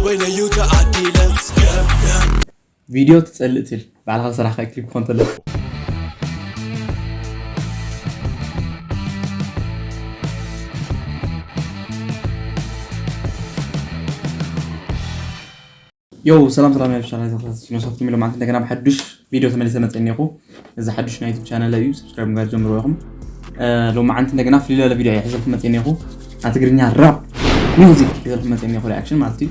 ወይነዩ ተኣዲለ። ቪድዮ ትጸልእ ትብል ባዕልኻ ዝሰራሕካ ክሊፕ ክኾን ተሎ። ዮ ሰላም ሰላም፣ ናይ ቻናል ተኸታተልቲ ኖሶፍት ሚሎ ማለት እንደገና ብሓዱሽ ቪድዮ ተመሊሰ መጸ እኒኹ። እዚ ሓዱሽ ናይ ዩቱብ ቻናል እዩ፣ ሰብስክራይብ ምግባር ጀምሩ ኢኹም። ሎማዓንቲ እንደገና ፍልይ ዝበለ ቪድዮ እየ ሒዘልኩም መጸ እኒኹ። ኣብ ትግርኛ ራፕ ሚውዚክ ሒዘልኩም መጸ እኒኹ፣ ሪኣክሽን ማለት እዩ።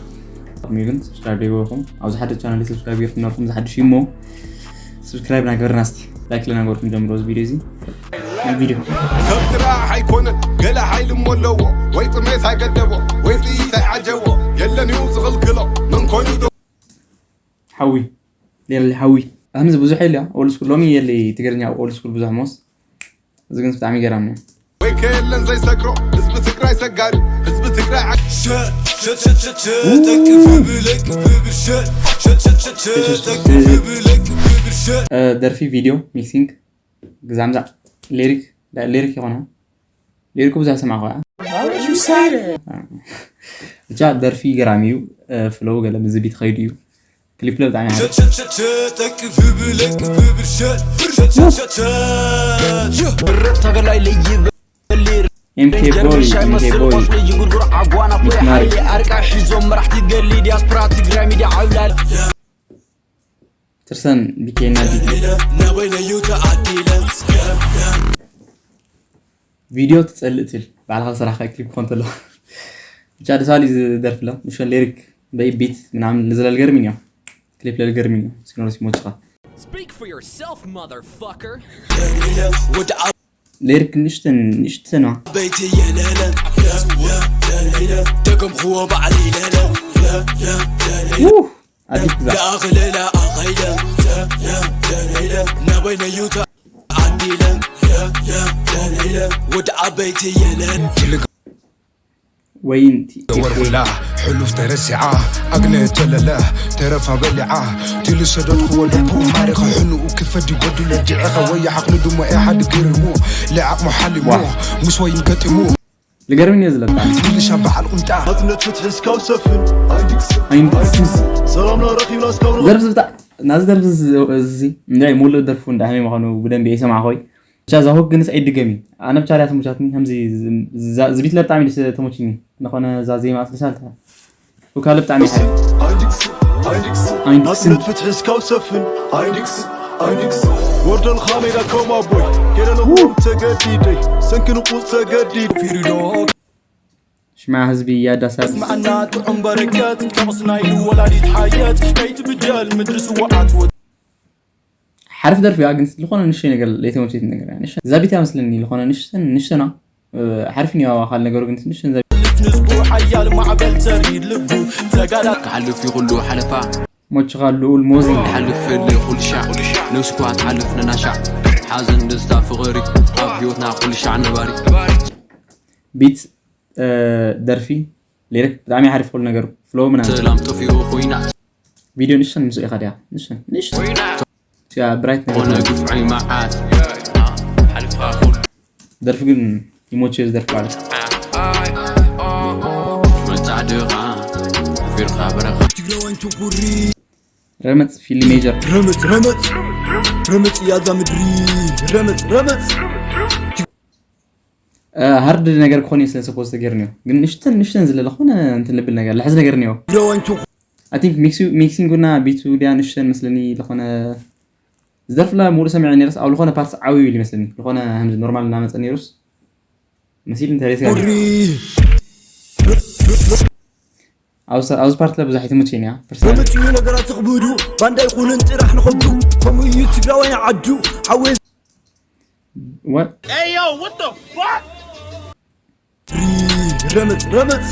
ጥቕሚ ግን ሰብስክራይብ ደይበኹም ኣብዚ ሓደ ቻናል ሰብስክራይብ ገይርኩም ነርኩም፣ እዚ ሓዱሽ እዩ እሞ ሰብስክራይብ ናገርና እስቲ ላይክ ለናገርኩም ጀምሮ እዚ ቪድዮ እዚ። ናይ ቪድዮ ከም ጥራሕ ኣይኮነን ገለ ሓይሊ እሞ ኣለዎ ወይ ጥሜት ኣይገደቦ ወይ ጥይት ኣይዓጀቦ የለን እዩ ዝኽልክሎ መን ኮይኑ ዶ ሓዊ ሌሊ ሓዊ ከምዚ ብዙሕ የለ ኦልድ ስኩል ሎሚ የለ ትግርኛ ኦልድ ስኩል ብዙሕ ሞስ እዚ ግን ብጣዕሚ ገራሚ እዩ። ወይ ከየለን ዘይሰግሮ ህዝቢ ትግራይ ሰጋሪ ህዝቢ ትግራይ ዓ- እ፣ ደርፊ ቪድዮ ሚክሲንግ ግዛምዛዕ ሌሪክ ሌሪክ ይኾነ ሌሪኩ ብዙሕ ሰማዕኹ እያ። ብቻ ደርፊ ገራሚ እዩ። ፍሎው ገለ ምዚ ቢት ኸይዱ እዩ። ክሊፕ ለ ብጣዕሚ ሓሪፍ። ተገላይ ለይብል ኤምኬ ቦይ ኤምኬ ቦይ ይጉርጉር ዓጓና ፍረ ሚስማር ሓይሊ ኣርቃ ሒዞም መራሕቲ ገሊ ዲያስፖራ ትግራይ ሚድያ ዓብላል ትርሰን ቢኬና ዲዲ ናበይነዩ ተኣዲለ። ቪድዮ ትጸልእ ትብል ባዕልኻ ዝሰራሕካ ክሊፕ ክኾን ተሎ። ብቻ ደስ በሃሊ ዝደርፍ ኣሎ ንሽን ሌሪክ በይ ቢት ምናምን ንዝለል ገርሚን እዮም። ክሊፕ ለል ገርሚን እዮም። ሲኖሪስ ይሞችኻ Speak for yourself, motherfucker. ወዲ ሌሪክ ንሽተን ንሽተን ዓበይቲ የለለ። ደገምክዎ ባዕለይ ለለ። ኣዲስ ግዛ ደኣኽልለ ኣኸይለ። ናበይነዩ ተኣዲለ። ወዲ ዓበይቲ የለን። ወይንቲ ወርውላ ሕሉፍ ተረሲዓ ኣግነ ተለለ ተረፋ በሊዓ ትልሰደድክዎ ልቡ ማሪኸ ሕንኡ ክፈዲ ጎድሎ ዲዕኸ ወይ ሓኽሊ ድሞ ኤሓድ ግርሙ ለዓቕሙ ሓሊሙ ምስ ወይን ገጢሙ ልገርምኒ እየ ዝለካ ሚሊሻ በዓል ቁምጣ ናጽነት ፍትሒ እስካብ ሰፍን ኣይድግስ ኣይንድስስ ሰላምና ረኺብና እስካብ ደርፊ ዝብጣ ናዚ ደርፊ እዚ እንታይ ሙሉእ ደርፉ እንዳሃመይ ምዃኑ ብደንቢ ኣይሰማዕኾይ ብቻ እዛ ሆክ ግንስ ኣይድገሚ ኣነ ብቻ ሪያ ተሙቻትኒ ከምዚ ዝቢትለ ብጣዕሚ ደስ ተሞችኒ ዝኾነ እዛ ዜማ ኣስልሳልታ ሆካለ ብጣዕሚ ሓ ኣይድግስ ኣይድግስ ኣይንድስን ናጽነት ፍትሒ እስካብ ሰፍን ኣይድግስ ኣይድግስ ወርደልኻ ሜዳ ከም ኣቦይ ገለለኹም ተገዲደይ ሰንኪ ንቑጽ ተገዲድ ፊሪዶ ሽማ ህዝቢ ያዳሳብ መዓና ጥዑም በረከት ጠቕስ ናይ ወላዲት ሓየት ከይትብደል ምድሪ ስዋዓት ወ ሓርፍ ደርፊ እያ ግን ዝኾነ ንእሽተይ ነገር ለይተመቸት ነገር እያ ንእሽተን እዛ ቤት እያ መስለኒ ዝኾነ ንእሽተን ንእሽተና ሓርፍ እያ ካል ነገሩ ግን ንእሽተን እዛ ልትንዝቡ ሓያል ማዕበል ተሪድ ልቡ ተጋዳ ክሓልፍ ይኹሉ ሓለፋ ሞችኻ ልኡል ሞዚ ሓልፍ ኩልሻ ነብስኳ ትሓልፍ ነናሻ ሓዘን ደስታ ፍቕሪ ኣብ ህይወትና ኩልሻ ነባሪ ቢት ደርፊ ሌሪክ ብጣዕሚ ሓሪፍ ኩሉ ነገሩ ፍሎው ምና ሰላም ጠፊኡ ኮይና ቪድዮ ንሽን ምስ ኢኻ ድያ ንሽን ንሽን ያ ብራይት ነገር ኮነ ግፍዒ መዓት ሓልፍካ ኩሉ ደርፊ ግን ይሞች ዝደርፍ ማለት መጻዕድኻ ፊርካ በረኻ ረመፅ ፊሊ ሜጀር ረመፅ ረመፅ ረመፅ እያ እዛ ምድሪ ረመፅ ረመፅ ሃርድ ነገር ክኾን እዩ ስለ ሰፖዝ ተገይሩ ነዮ ግን ንሽተን ንሽተን ዝለ ዝኾነ እንትን ልብል ነገር ልሕዝ ነገር ነዮ ትግራዋይንቱ I think ሚክሲንጉ እና ቢቱ ድያ ንሽተን መስለኒ ዝኾነ ዝደርፍላ ሙሉ ሰሚዐ ነርስ ኣብ ዝኾነ ፓርትስ ዓው ይብል ይመስለኒ ዝኾነ ከምዚ ኖርማል እናመፀ ነይሩስ መሲል እንተሬስ ኣብዚ ፓርት ላ ብዙሕ ኣይትምቸን እያ ፐርሰናል በምፅኡ ነገራት ዝኽብዱ ባንዳ ይኹንን ጥራሕ ንኸዱ ከምኡ እዩ ትግራዋይ ዓዱ ዓወ What? ረመፅ ረመፅ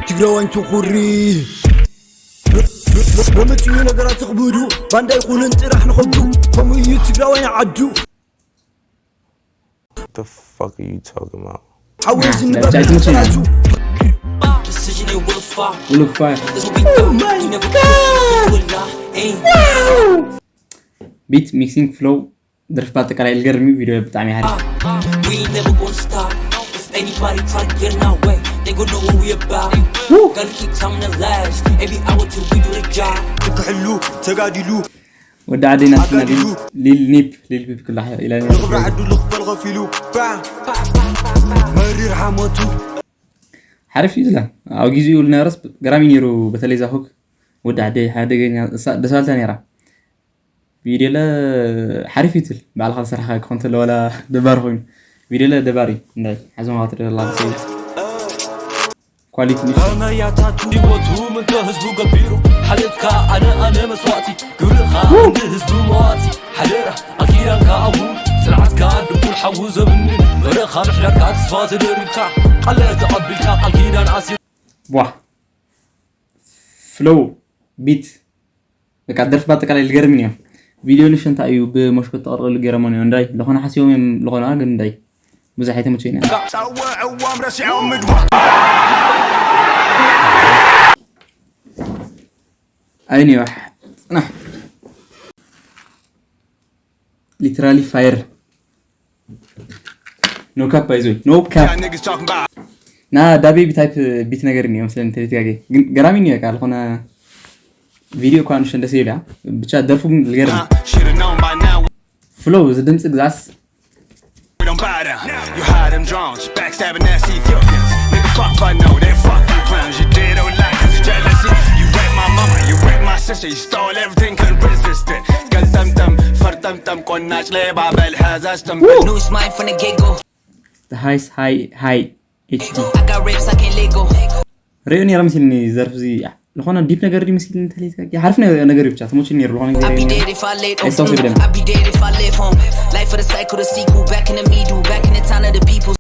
ትግራዋይ ትኹሪ በምፅኡ ነገራት ዝኽብዱ ባንዳ ይኹንን ጥራሕ ንኸዱ ከምኡ እዩ ትግራዋይ ዓዱ The fuck are you talking about? ዓወት ብቻ ኣይትምቸን እያ። ዝንበርናቱ Will of Fire. ቢት ሚክሲንግ ፍሎው ደርፊ በአጠቃላይ ልገርም እዩ ቪድዮ ብጣዕሚ ሓሪፍ Anybody try to get in our way, they gon' know what we about. Gotta keep coming alive. Every hour till we do the job. ትክሕሉ ተጋዲሉ ወዲ ዓደይ ናትና ሊል ሊል ኒፕ ሊል ኒፕ ክላ ኢላ ንኽብሪ ዓዱ ልኽፈል ከፊሉ ባዕ መሪር ሓሞቱ ሓሪፍ እዩ ዝላ ኣብ ግዜኡ ዝነበረስ ገራሚ ነይሩ። በተለይ ዛኹክ ወዲ ዓደይ ሓደገኛ እሳ ደሳልታ ነይራ። ቪድዮለ ሓሪፍ ይትል ባዕልኻ ዝሰራሕካ ክኾን ተሎ ዋላ ደባሪ ኮይኑ ቪድዮለ ደባሪ እንታይ ሓዞም ክትደላ ኳሊቲ ንሽ መያታት እንዲሞቱ ምንተ ህዝቡ ገቢሩ ሓልፍካ ኣነ ኣነ መስዋዕቲ ግብርኻ እንዲ ህዝቡ መዋቲ ሓደራ ኣኪዳንካ ኣቡ ስርዓትካ ድኩል ሓዉ ዘብኒ በረኻ ምሕዳርካ ተስፋ ተደሪብካ ቃለ ተቐቢልካ ቃል ኪዳን ኣሲር ቧ ፍሎው ቢት በቃ ደርፊ ባጠቃላይ ልገርምን እዮም። ቪድዮ ንሽ እንታይ እዩ ብመሽኮት ተቐርቀሉ ገይሮሞ እዮም እንዳይ ለኾነ ሓሲቦም እዮም ለኾነ ግን እንዳይ ብዙሕ ኣይተመቸይና ጸውዕዎም ረሲዖም ምድዋ ኣይን ይዋሕ ጽናሕ literally fire no cap ኣይዞይ no cap Niggas talking about ና ዳቤቢ ታይፕ ቢት ነገር እኒኦ መስለኒ ተሌትጋጌ ግን ገራሚ እኒኦ ቃ ዝኾነ ቪዲዮ እኳ ንሽን ደስ ይብል ብቻ ደርፉ ግን ልገርም Should've known by now ፍሎው እዚ ድምፂ ግዛስ we don't bow down. You hide them drones, backstabbing ass Ethiopians. Nigga, fuck, I know they fucking clowns. You did all like it's jealousy. You raped my mama, you raped my sister, you stole everything, couldn't resist it. Gal tam tam, far tam tam, kon nach leba bel hazas tam. New smile from the get go. ሃይስ ሃይ ሃይ ኤችዲ I got rips, I can't let go. ሪኦ ነይረ መሲልኒ ዘርፍ እዚ ዝኾነ ዲፕ ነገር ድዩ መሲልኒ ተሌት ሓርፍ ነገር እዩ ብቻ ተሞች ነይሩ ዝኾነ I'd be ግዜ dead if I let It's so stupid. I'd be dead if I left home. Life for the cycle, the sequel. Back in the middle, back in the time of the people.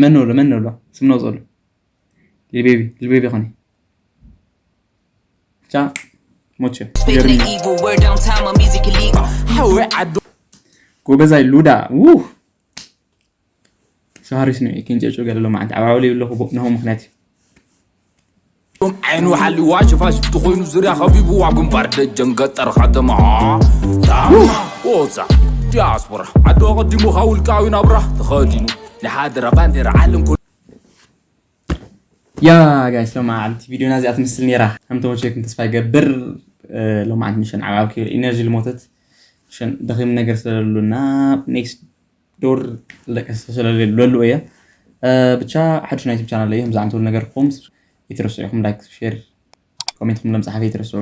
መን ነብሎ መን ነብሎ ስም ነውፀሉ ሊልቤቢ ሊልቤቢ ኾነ ብቻ ሞች Spitting the evil word downtown, my music illegal. ሓወይ ዓዶ ጎበዛይ ሉዳ ው ሰሃሪስ ነው ኬንጨጩ ገለሎ ማለት ዓባብለ ይብለኹ ነሆ ምክንያት እዩ ዓይኑ ሓሊዋ ሽፋሽፍቲ ኮይኑ ዙርያ ከቢብዋ ግንባር ደጀን ገጠር ከተማ ታማ ወፃ ዲያስፖራ ዓዶ ኣቐዲሙ ካብ ውልቃዊ ናብራ ተኸዲኑ ንሓደራ ባንዴራ ዓለም ኩሉ ያ ጋይስ ሎማዓንቲ ቪድዮና እዚኣ ትመስል ነይራ ከም ተመቸኩም ተስፋ ይገብር ሎማዓንቲ ንሸን ዓብ ክብል ኢነርጂ ልሞተት ሸን ደኺም ነገር ስለሉና ኔክስት ዶር ለቀስ ስለሉ እየ ብቻ ሓድሽ ናይ ዩቱብ ቻናል እየ ከምዚ ዓንተሉ ነገር ክኹም ይትረስዑ ኢኹም ላይክ ሼር ኮሜንትኩም ለምፅሓፈ ይትረስዑ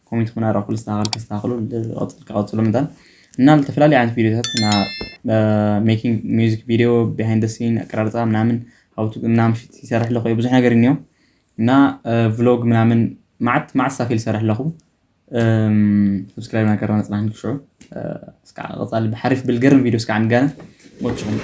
ኮሜንትኩም ኣራኹ ልስተኻኸል ከስተኻኽሉ ቀፅል ከቐፅሉ ምንታን እና ዝተፈላለዩ ዓይነት ቪዲዮታት ና making music video behind the scene ኣቀራርፃ ምናምን ሃውቱ ምናምን ሽት ይሰርሕ ኣለኹ ብዙሕ ነገር እኒኦ እና ቭሎግ ምናምን ማዓት ማዓት ሳፊ ይሰርሕ ኣለኹ ሰብስክራይብ ናገርና ፅናሕን ክሽዑ እስካ ቀፃሊ ብሓሪፍ ብልገርም ቪዲዮ እስካ ዕንጋነ ወጭኹም